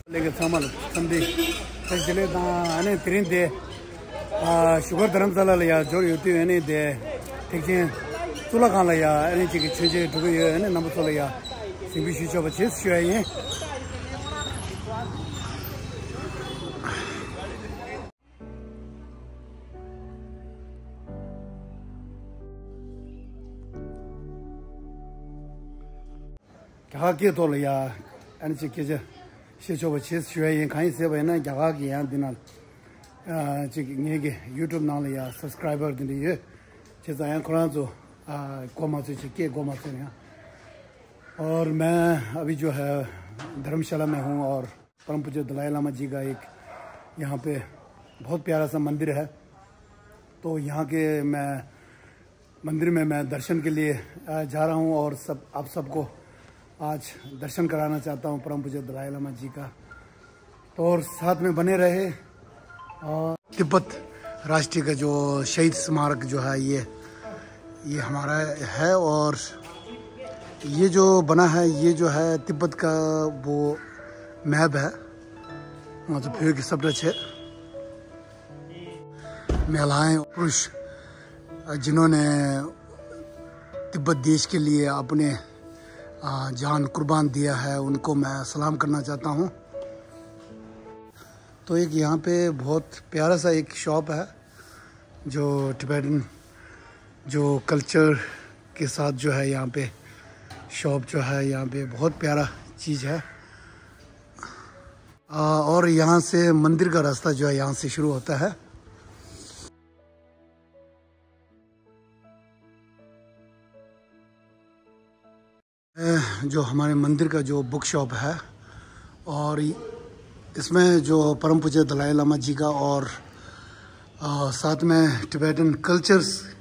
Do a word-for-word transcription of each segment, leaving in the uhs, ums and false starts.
ལྷན་རྒྱས་ཚང་མ་ལ་འཚམས་འདྲི་བཀྲ་ཤིས་བདེ་ལེགས་དང་། ཨ་ནི་དེ་རིང་འདི་ཨ་བཞུགས་སྒར་རྡ་རམ་ས་ལ་ལ་ཡ་འབྱོར་ཡོད་དུས། ཨ་ནི་འདི་ཐེག་ཆེན་གཙུག་ལག་ཁང་ལ་ཡ་ཨ་ནི་གཅིག་གི་མཆོད་མཇལ་འགྲོ་གི་ཡོད། ཨ་ནི་རྣམ་པ་ཚོ་ལ་ཡ་གཟིགས་འབུལ་ཞུ་ཆོག་པ་བྱེད་ཞུ་ཡ་ཡིན། རྒྱ་གར་སྐད་ཐོག་ལ་ཡ་ཨ་ནི་ཅིག་སྐད་ཆ་བཤད་ཆོག་པ་བྱེད་ཞུ་ཡ་ཡིན། གང་ཡིན་ཟེར་བ་ཡིན་ན། རྒྱ་གར་གི་ཡང་འདི་ན་ཨ་ཅིག་ངེད་ཀྱི་YouTube་ནང་ལ་ཡ་སབ་སི་ཀ་རའི་བར་འདི་འདྲ་ཡོད། བྱས་ཙང་ཡང་ཁོ་རང་ཚོ་ཨ་མགོ་མ་ཚོས་ཅིག་སྐད་མགོ་མ་ཚོས་ཡང། और मैं अभी जो है धर्मशाला में हूँ और परम पूज्य दलाई लामा जी का एक यहाँ पे बहुत प्यारा सा मंदिर है। तो यहाँ के मैं मंदिर में मैं दर्शन के लिए अ, जा रहा हूँ और सब आप सबको आज दर्शन कराना चाहता हूँ परम पूज्य दलाई लामा जी का। तो और साथ में बने रहे। और तिब्बत राष्ट्रीय का जो शहीद स्मारक जो है, ये ये हमारा है। और ये जो बना है, ये जो है तिब्बत का वो मैप है। मतलब भ्योगी शब्द छे महिलाएं, पुरुष, जिन्होंने तिब्बत देश के लिए अपने, आ, जान कुर्बान दिया है, उनको मैं सलाम करना चाहता हूँ। तो एक यहाँ पे बहुत प्यारा सा एक शॉप है, जो टिबेटन जो कल्चर के साथ जो है, यहाँ पे शॉप जो है, यहाँ पे बहुत प्यारा चीज़ है। आ, और यहाँ से मंदिर का रास्ता जो है, यहाँ से शुरू होता है। जो हमारे मंदिर का जो बुक शॉप है, और इसमें जो परम पूज्य दलाई लामा जी का और, आ, साथ में टिबेटन कल्चर्स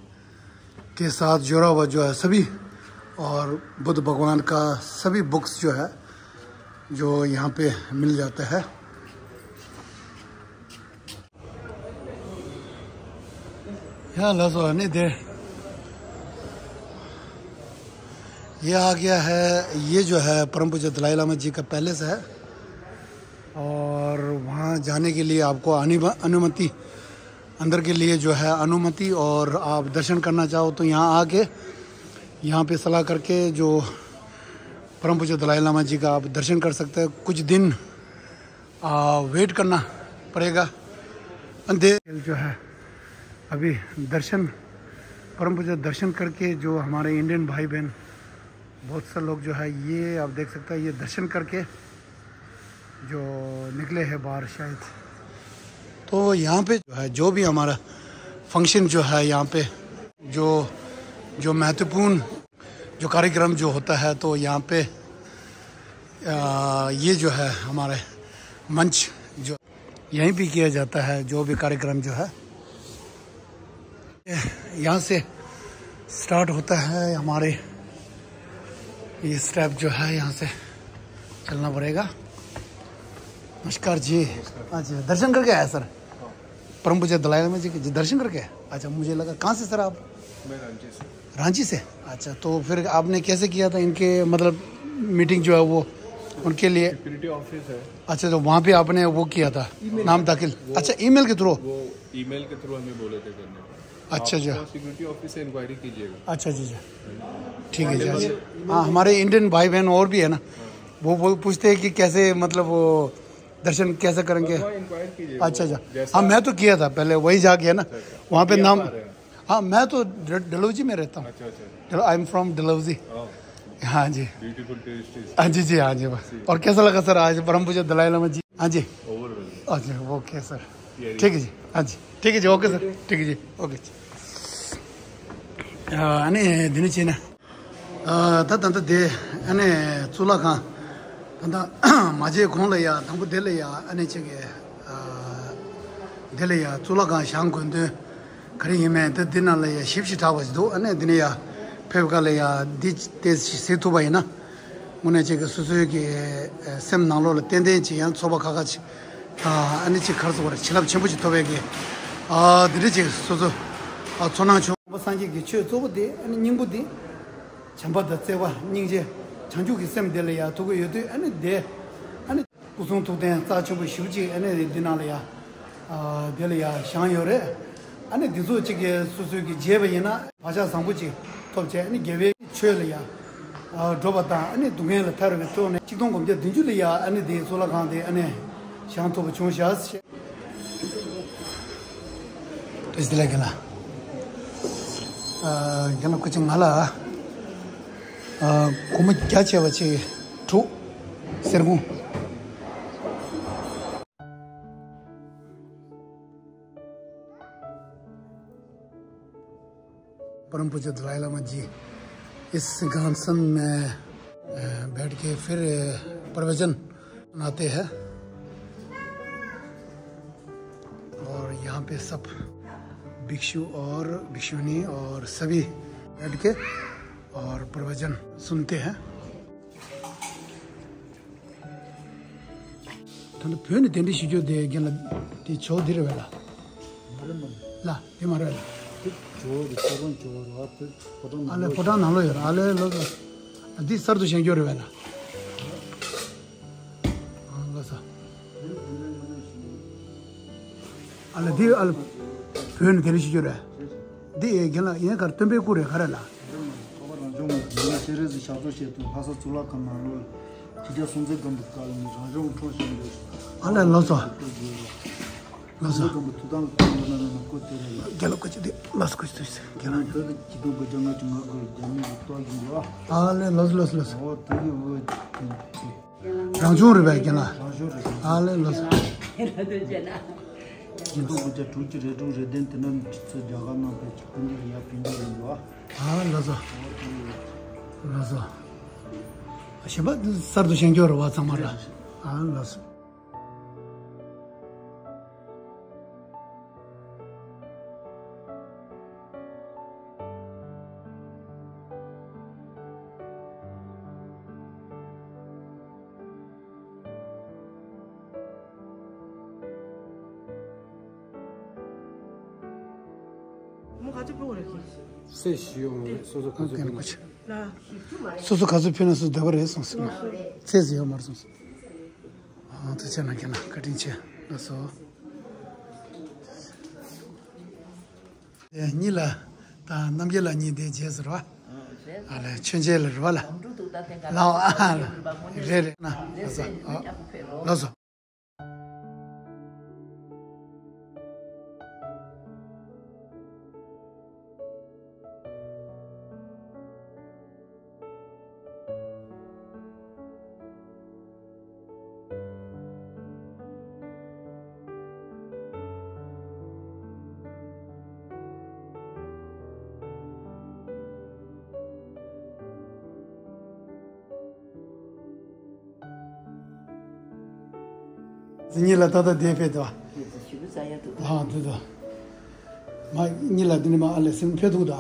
के साथ जुड़ा हुआ जो है सभी, और बुद्ध भगवान का सभी बुक्स जो है, जो यहाँ पे मिल जाता है। यहाँ लाजो है नहीं दे। ये आ गया है, ये जो है परम पूज्य दलाई लामा जी का पैलेस है। और वहाँ जाने के लिए आपको अनिब- अनुमति, अंदर के लिए जो है अनुमति, और आप दर्शन करना चाहो तो यहाँ आके, यहाँ पे सलाह करके जो परम पूज्य दलाई लामा जी का आप दर्शन कर सकते हैं। कुछ दिन आ, वेट करना पड़ेगा। अंधे जो है अभी दर्शन, परम पूजा दर्शन करके जो हमारे इंडियन भाई बहन बहुत सा लोग जो है, ये आप देख सकते हैं, ये दर्शन करके जो निकले हैं बाहर शायद। तो यहाँ पे जो है, जो भी हमारा फंक्शन जो है यहाँ पे, जो जो महत्वपूर्ण जो कार्यक्रम जो होता है, तो यहाँ पे आ, ये जो है हमारे मंच जो यहीं पे किया जाता है, जो भी कार्यक्रम जो है यहाँ से स्टार्ट होता है हमारे। ये स्टेप जो है यहाँ से चलना पड़ेगा। नमस्कार जी। अच्छा, दर्शन करके आया सर? परम पूज्य दलाई लामा जी के जी दर्शन करके? अच्छा, मुझे लगा, कहाँ से सर आप? मैं रांची से। रांची से? अच्छा, तो फिर आपने कैसे किया था इनके, मतलब, मीटिंग जो है वो उनके लिए? सिक्योरिटी ऑफिस है। अच्छा, तो वहाँ पे आपने वो किया था, नाम दाखिल? अच्छा, ईमेल के थ्रू? वो ईमेल के थ्रू हमें बोले थे करने को। अच्छा जी। सिक्योरिटी ऑफिस से इंक्वायरी कीजिएगा। अच्छा जी जी। ठीक है जी। अच्छा, हाँ, हमारे इंडियन भाई बहन और भी है ना, वो वो पूछते हैं कि कैसे, मतलब, वो दर्शन कैसे करेंगे? अच्छा अच्छा। हाँ, मैं तो किया था पहले, वही जा गया ना। वहाँ पे नाम, हाँ, मैं तो डलहौजी में रहता हूँ। अच्छा अच्छा। I am from Dalhousie. हाँ जी। Beautiful test. हाँ जी जी, हाँ जी। और कैसा लगा सर आज परम पूज्य दलाई लामा जी? हाँ जी। अच्छा, ओके सर। ठीक है जी। हाँ जी, ठीक है जी, ओके सर। ठीक है जी, ओके जी। ཨ་ནི་འདི་ནི་བྱས་ན། ཨ་ད་ད་ལྟ་དེ་ཨ་ནི་གཙུག་ལག་ཁང་། ད་ལྟ་མ་མཇལ་གོང་ལ་ཡ། དང་པོ་དེ་ལ་ཡ་ཨ་ནི་ཅིག་གི་ཨ་དེ་ལ་ཡ་གཙུག་ལག་ཁང་བཞེངས་དགོས་དོན་ག་རེ་ཡིན་མིན་དེ་འདི་ནང་ལ་ཡ་ཞིབ་ཞིབ་ཕྲ་བ་ཞིག་འདུག་ཨ་ནི་འདི་ནས་ཡ་ཕེབས་ཁ་ལ་ཡ་འདི་ཏོག་ཙམ་གཟིགས་ཐུབ་པ་ཡིན་ན། དངོས་གནས་ཅིག་གི་སོ་སོའི་གི་ཨ་སེམས་ནང་ལོགས་ལ་ཏན་ཏན་ཅིག་ཡང་ཚོར་བ་ཁ་ཁ་ཅིག་ཨ་ནི་ཅིག་ག་རེ་ཟེར་དགོས་རེད། བྱིན་རླབས་ཆེན་པོ་ཅིག་ཐོབ་པའི་གི་ཨ་འདི་འདྲ་ཅིག་སོ་སོ་ཨ་ཚོར་སྣང་བྱུང་། སངས་རྒྱས་ཀྱི་ཆོས་གཙོ་བོ་དེ་ཨ་ནི་སྙིང་པོ་དེ། བྱམས་པ་དང་བརྩེ་བ་སྙིང་རྗེ་བྱང་ཆུབ་ཀྱི་སེམས་དེ་ལ་ཡ་ཐུག་གི་ཡོད་དུས། ཨ་ནི་དེ་ཨ་ནི་ སྐུ་གསུང་ཐུགས་རྟེན་རྩ་ཆེན་པོ་ཞེ་པོ་ཅིག་ཨ་ནི་འདི་ནང་ལ་ཡ། ཨ་དེ་ལ་ཡ་བཞེངས་ཡོད་རེད། ཨ་ནི་འདི་ཚོ་གཅིག་གིས་སོ་སོའི་གི་མཇལ་བ་ཡིན་ན་བག་ཆགས་བཟང་པོ་ཅིག་ཐོབ་བྱས། ཨ་ནི་རྒྱལ་བའི་ཆོས་ལ་ཡ་ཨ་འགྲོ་བ་དང་། ཨ་ནི་སྡུག་བསྔལ་ལས་ཐར་བའི་ཐོག་ནས་ཆིག་སྟོང་དགུ་བརྒྱ་བདུན་ཅུ་ལ་ཡ་ཨ་ནི་འདི་གཙུག་ལག་ཁང་དེ་ཨ་ནི་བཞེངས་ཐུབ་པ་བྱུང་ཤག། བཀྲ་ཤིས་བདེ་ལེགས་རྒན་ལགས། ཨ་རྒན་ལགས་སྐུ་མཁྱེན། ང་ལ་ཨ་སྒོར་མོ་རྒྱ་ཆེ་བ་ཅིག་དྲུག་གསེར་ཁུང་། परम पूज्य दलाई लामा जी इस सिंहासन में, अ, बैठ के फिर, अ, प्रवचन सुनाते हैं। और यहाँ पे सब भिक्षु और भिक्षुणी और सभी बैठ के और प्रवचन सुनते हैं। ད་ལྟ་བོད་ནས་གདན་འདྲེན་ཞུ་རྒྱུ་དེ་རྒན་ལགས། དེ་ཇོ་བོ་འདི་རེད་པས་ལགས། མ་རེད་མ་རེད། ལགས་དེ་མ་རེད་ལགས། དེ་ཇོ་བོ་གི་ཕོ་བྲང་ཇོ་བོ་རེད་པ། དེ་ཕོ་བྲང་ཨ་ནང་ལོགས། ལས་ཕོ་བྲང་ནང་ལོགས་ཡོད་རེད། ཨ་ལས་ལགས་སོ། ཨ་འདི་གསར་དུ་བཞེངས་རྒྱུ་རེད་པས་ལགས། ཨ་ལགས་སོ། ཨ་ལས་འདི་ཨ་ལས་བོད་ནས་གདན་འདྲེན་ཞུ་རྒྱུ་རེད། འདི་ཨེ་རྒན་ལགས་ཡིན་ག་རེ། སྟོན་པའི་སྐུ་རེད་ག་རེ་ལགས། ཐོག་ཁ་རང་བྱུང་ངོས་ཀྱི་སྤྱན་རས་གཟིགས་ཞབས་ཏོག་བཞེས་དུས་ལྷ་ས་གཙུག་ལག་ཁང་ནང་ལོགས་ལ་ཁྲི་བརྒྱ་སྲོང་བཙན་སྒམ་པོའི་སྐབས་ལ་ནི་རང་བྱུང་འཁྲུངས་བཞེངས་འདུག། ཨ་ལས་ལགས་སོ། ལགས་སོ། སྲོང་བཙན་སྒམ་པོ་དུས་དང་སྐབས་ལ་ན་ན་ན་སྐུ་དེ་རེད་ལགས། རྒན་ལགས་སྐུ་མཁྱེན། དེ་ལགས་སོ། སྐུ་མཁྱེན། དེ་རྒན་ལགས། བོད་ལ་ཆིག་སྟོང་དགུ་བརྒྱ་ལྔ་བཅུ་ང་དགུ་རྒྱ་མི་གིས་གཏོར་བཞིན་འདུག་ཨ། ཨ་ལས་ལགས་སོ། ལགས་སོ། ལགས་སོ། འོ་དེ་གི་འོ། རང་བྱུང་རེད་པས་རྒན་ལགས། རང་བྱུང་རེད། ཨ་ལས་ལགས་སོ། ཆིག་སྟོང་དགུ་བརྒྱ་དྲུག་ཅུ་རེ་དྲུག་རེ་བདུན་དེ་ན་ཚོ་རྒྱ་གར་ནང་ཕེབས་ཀྱི་སྐུ་མདུན་ལ་ཡར་ཕེབས་རྒྱུ་ཡིན་འདུག་ཨ། ཨ་ལགས་སོ། ལགས་སོ། གཞན་པ་གསར་དུ་བཞེངས་རྒྱུ་རེད་པ་ཚང་མ་ལ། ཨ་ལགས་སོ། མོ་ག་ཚོད་ཕུལ་བ་རེད་ཁྱེད། ཚེས་བཞི་ཡོང་བ་རེད། སོ་སོ་ག་ཚོད་ཕུལ་ན། ལ། སོ་སོ་ག་ཚོད་ཕུལ་ན་སོ་སོ་འདོད་པ་རེད་གསུངས་སོང་། ཚེས་བཞི་ཡོད་མ་རེད་གསུངས་སོང་། ཨ་ཐུགས་རྗེ་གནང་། རྒན་ལགས་བཀའ་དྲིན་ཆེ། ལགས་སོ། དེ་གཉིས་ལ་ད་རྣམ་རྒྱལ་ལགས་གཉིས་དེ་རྗེས་སུ་རོ། ཨ་ལས་མཆོད་མཇལ་ལ་རོ་ལ། ལའོ་ཨ་ལ། རེད་རེད་ན། ལགས་སོ། ཨ་ལགས་སོ། ཟི་ཉི་ལ་ད་ལྟ་བསྡད་ཕེབས་དོ། ཞུ་བ་ས་ཡ་འདུག། ཨ་འདུག་དོ། མ་གཉིས་ལ་འདི་ནི་མ་ཨ་ལས་སེམས་ཕེབས་འདུག་དོ།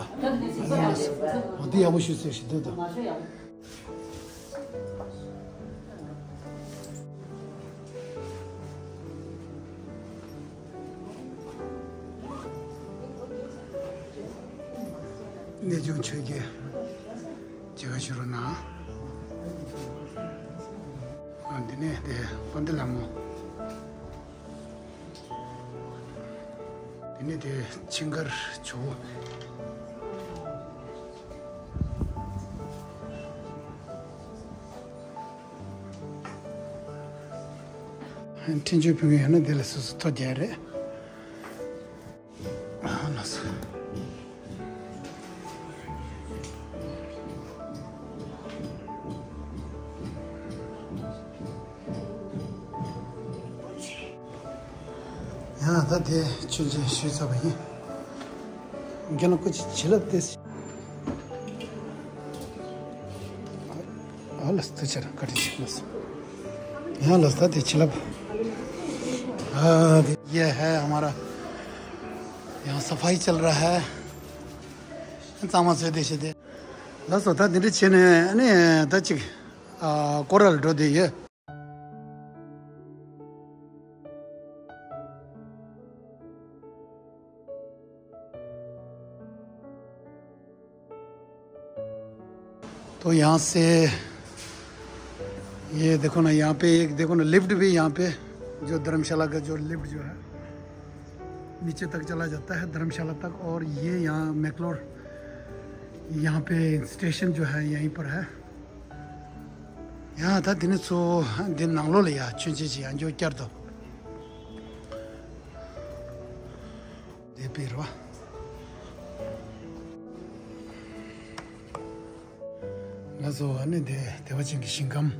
ཨ་འདི་ཡག་པོ་ཞུ་ཟེར་ཞིག་འདུག་དོ། གནས་ཆུང་ཆོས་རྒྱལ་མཇལ་ཁ་ཞུ་རོགས་གནང་། ཨ་འདི་ནས་དེ་དཔལ་ལྡན་ལྷ་མོ། དེ་ནས་དེ་ཆིང་དཀར་ཇོ་བོ། འཕྲིན་བཅོལ་ཕུལ་མཁན་ཡོད་ན་དེ་ལ་སོ་སོ་ཐོ་རྒྱག་རེད། ཨ་ལགས་སོ། ཡང་ད་དེ་མཆོད་མཇལ་ཞུས་ཚར་བ་ཡིན། རྒན་ལགས་སྐུ་མཁྱེན། བྱིན་རླབས་དེ། ཨ་ལགས་སོ། ཐུགས་རྗེ་ཆེ། བཀའ་དྲིན་ཆེ་ལགས་སོ། ཡང་ལགས་སོ། ད་དེ་བྱིན་རླབས། ཨ་དེ་ये है हमारा, यहाँ सफाई चल रहा है। གཙང་མ་བཟོས་ཏེ་བྱས་ཏེ། ལགས་སོ། ད་དེ་འདྲ་བྱས་ནས་ཨ་ནི་ད་ཅིག་ཨ་སྐོར་ར་ལ་འགྲོ་བསྡད་ཡོད། ཐོ་ཡང་སེ། ये देखो ना, यहाँ पे एक देखो ना, लिफ्ट भी यहाँ पे, जो धर्मशाला का जो लिफ्ट जो है, नीचे तक चला जाता है धर्मशाला तक। और ये यहाँ मैकलोर, यहाँ पे स्टेशन जो है, यहीं पर है। ཡང་ད་འདི་ནི་ཚོ་འདི་ནང་ལོགས་ལ་ཡ་མཆོད་མཇལ་བྱེད་ཡ་འཇོག་བསྐྱར་དུ། འདི་པི་རོ། ལགས་སོ། ཨ་ནི་འདི་བདེ་བ་ཅན་གྱི་ཞིང་ཁམས།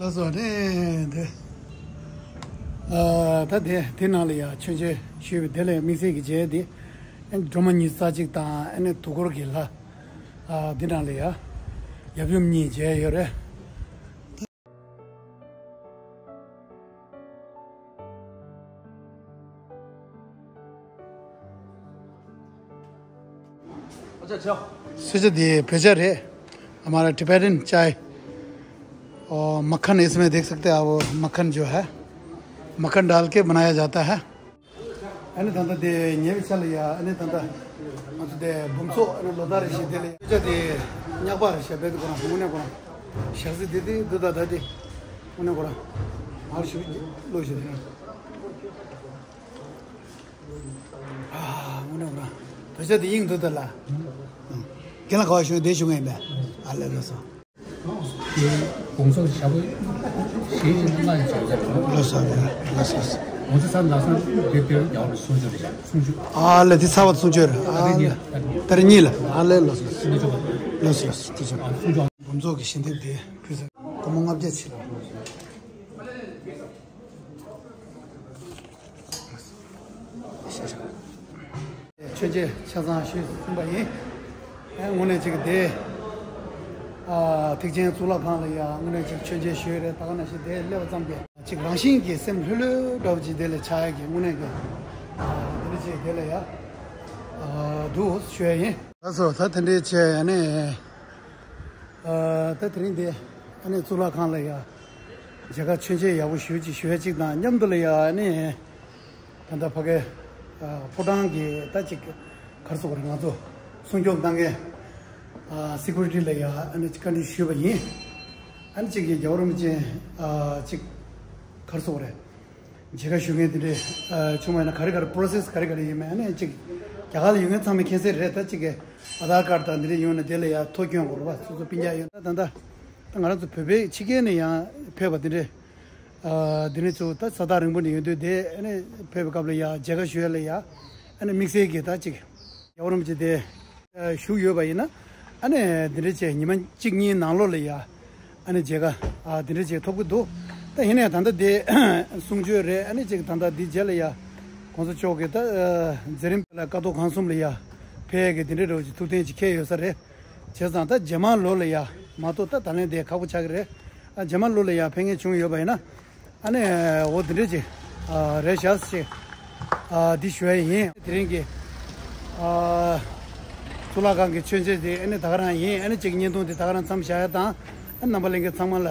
ལགས་སོ་ནས་འདི། ཨ་ད་དེ་དེ་ནང་ལ་ཡ་མཆོད་མཇལ་ཞུས་པའི་དེ་ལས་དམིགས་བསལ་གྱི་མཇལ་དེ། ཨ་ནི་སྒྲོལ་མ་ཉི་ཤུ་རྩ་གཅིག་དང་ཨ་ནི་དུས་འཁོར་གྱི་ལྷ། ཨ་འདི་ནང་ལ་ཡ་ཡབ་ཡུམ་གཉིས་མཇལ་ཡོད་རེད། སྲོག་ཆགས་དེ་བོད་ཇ་རེད། हमारा टिबेटन चाय। और मक्खन इसमें देख सकते हैं आप, मक्खन जो है, मक्खन डाल के बनाया जाता है। ཨ་ནི་ད་ལྟ་དེ་ཉེ་བའི་ཆ་ལ་ཡ། ཨ་ནི་ད་ལྟ་ང་ཚོ་དེ་འབུམ་ཚོགས་ཨ་ནི་ལོ་ལྟར་རེ་བཞིན་དེ་ལ་ཡ། ཅོ་དེ་སྙག་པ་རེ་བཞིན་བེད་དུ་ཁོ་རང་དངོས་གནས་ཁོ་རང་ཞག་སི་དེ་དེ་འདུག་ད་ད་དེ་དངོས་གནས་ཁོ་རང་མར་ཞུ་བློ་ཞུ་དེ་རང་། ཨ་དངོས་གནས་ཁོ་རང་བོད་ཇ་དེ་དབྱིངས་འདུག་ད་ལ། རྒན་ལགས་ག་བ་བཞུགས་དེ་བཞུགས་ཡིན་པས། ཨ་ལས་ལགས་སོ། དགོང་ཚོགས་ཞག་པོ་བཞི་ལྔ་ཡི་བྱ་བ། ལགས་སོ་ལགས་སོ། དགོང་ཚོགས་ཚར་ལ་སོང་དེ་དེར་རྒྱ་བོར་གསུང་ཆོས་རེད། གསུང་ཆོས། ཨ་ལས་དེ་ཚར་བ་གསུང་ཆོས་རེད། ཨ་ལས་དེ་རེད། གཉིས་ལ། ཨ་ལས་ལགས་སོ། གསུང་ཆོས། ལགས་སོ་ལགས་སོ། དེ་ཆོས། གསུང་ཆོས། འབུམ་ཚོགས་ཀྱི་ཞལ་འདེབས་དེ་ཕུལ་ས་སྒོར་མོ་ལྔ་བརྒྱ་ཕྱིན་ལ། མཆོད་མཇལ་ཆ་ཚང་ཞུས་ཟིན་པ་ཡིན། ཨེ་དངོས་གནས་ཅིག་དེ། ཨ་ཐེག་ཆེན་གཙུག་ལག་ཁང་ལ་ཡང་དངོས་གནས་ཅིག་མཆོད་མཇལ་ཞུས་རེད། ད་ག་ནང་བཞིན་དེ་སླེབས་པ་ཙམ་གྱིས་ཅིག་རང་བཞིན་གྱིས་སེམས་ལྷོད་ལྷོད་འདྲ་བོ་ཅིག་དེ་ལ་ཆགས་ཡག་གི་དངོས་གནས་ཀྱི། ཨ་དེ་འདྲ་ཅིག་དེ་ལ་ཡ། ཨ་འདུག་ཞུ་ཡ་ཡིན། ལགས་སོ། ད་དེ་འདྲའི་ཆེད་ཡ་ནས། ཨ་ད་དེ་རིང་དེ་ཨ་ནི་གཙུག་ལག་ཁང་ལ་ཡ་མཇལ་ཁ་མཆོད་མཇལ་ཡག་པོ་ཞུ་ཅིག་ཞུ་ཡ་ཅིག་དང་མཉམ་དུ་ལ་ཡ་ཨ་ནི་ད་ལྟ་ཕ་གའི་ཨ་ཕོ་བྲང་གི་ད་ཅིག་ག་རེ་ཟེར་དགོས་རེད། ང་ཚོ་སྲུང་སྐྱོབ་གནང་མཁན་ཨ་སི་ཀུ་རི་ཊི་ལ་ཡ་ཨ་ནི་བཀའ་འདྲི་ཞུས་པ་ཡིན། ཨ་ནི་ཅིག་གིས་རྒྱལ་བ་རིན་པོ་ཆེ་ཨ་ཅིག་ག་རེ་ཟེར་དགོས་རེད། མཇལ་ཁ་ཞུ་མཁན་དེ་འདྲས་ཨ་བྱུང་བ་ཡིན་ན་ག་རེ་ག་རེ་པོ་རོ་སེ་སི་ག་རེ་ག་རེ་ཡིན་མིན་ཨ་ནི་ཅིག་རྒྱ་གར་ལ་ཡོད་མཁན་ཚང་མས་མཁྱེན་གསལ་རེད། ད་ཅིག་གི་ཨ་དྷར་ཀར་ཌི་དང་འདི་འདྲས་ཡོང་ན་དེ་ལ་ཡ་ཐོ་སྐྱོན་དགོས་རེད་པ། སོ་སོ་སྤུན་ཀྱག་ཡོད་ན། ད་ད་ད་ང་རང་ཚོ་བོད་པའི་ཕྱི་རྒྱལ་ནས་ཡང་ཕེབས་པ་དེ་འདྲས་ཨ་དེ་འདྲས་ཚོ་ད་ས་ཐག་རིང་པོ་ནས་ཡོང་དུས་དེ་ཨ་ནི་ཕེབས་པའི་སྐབས་ལ་ཡ་མཇལ་ཁ་ཞུ་ཡ་ལ་ཡ་ཨ་ནི་དམིགས་བསལ་གྱི་ད་ཅིག་རྒྱལ་བ་རིན་པོ་ཆེ་དེ་བཞུགས་ཡོད་པ་ཡིན་ན། ཨ་ནི་འདི་འདྲ་བྱས་ཉི་མ་གཅིག་གཉིས་ནང་ལོགས་ལ་ཡ་ཨ་ནི་མཇལ་ཁ་ཨ་འདི་འདྲ་བྱས་ཐོབ་ཀྱི་འདུག་ད་ཡིན་ནའི་ད་ལྟ་དེ་གསུང་ཆོས་རེད། ཨ་ནི་ཅིག་ད་ལྟ་འདི་རྗེས་ལ་ཡ་གོང་ས་མཆོག་གིས་ད་མཛད་རིམ་ལ་ཀ་ཐོག་ཁང་གསུམ་ལ་ཡ་ཕེབས་ཡས་ཀྱི་འདི་འདྲ་འདྲ་བོ་ཅིག་ཐུགས་གཏན་ཅིག་འཁེལ་ཡོད་ས་རེད། བྱས་ཙང་ད་རྗེས་མ་ལོ་ལ་ཡ་མ་གཏོགས་ད་ད་ལན་དེ་ཁག་པོ་ཆགས་ཀྱི་རེད། ཨ་རྗེས་མ་ལོ་ལ་ཡ་ཕེབས་མཁན་བྱུང་ཡོད་པ་ཡིན་ན། ཨ་ནི་འོ་འདི་འདྲས་ཅིག་ཨ་རེད་ཤག་ཅིག་ཨ་འདི་ཞུ་ཡ་ཡིན། དེ་རིང་གི་ཨ་གཙུག་ལག་ཁང་གི་མཆོད་མཇལ་དེ་ཨ་ནི་ད་ག་རང་ཡིན། ཨ་ནི་ཅིག་བརྙན་ཐུང་དེ་ད་ག་རང་མཚམས་བཞག་ཡ་དང་། ཨ་རྣམ་པ་ལྷན་རྒྱས་ཚང་མ་ལ་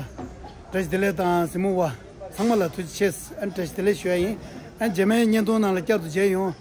བཀྲ་ཤིས་བདེ་ལེགས་དང་གཟིགས་མོ་བ་ཚང་མ་ལ་ཐུགས་རྗེ་ཆེ། ཨ་ནི་བཀྲ་ཤིས་བདེ་ལེགས་ཞུ་ཡ་ཡིན། ཨ་ནི་རྗེས་མའི་བརྙན་ཐུང་ནང་ལ་བསྐྱར་དུ་མཇལ་ཡོང་།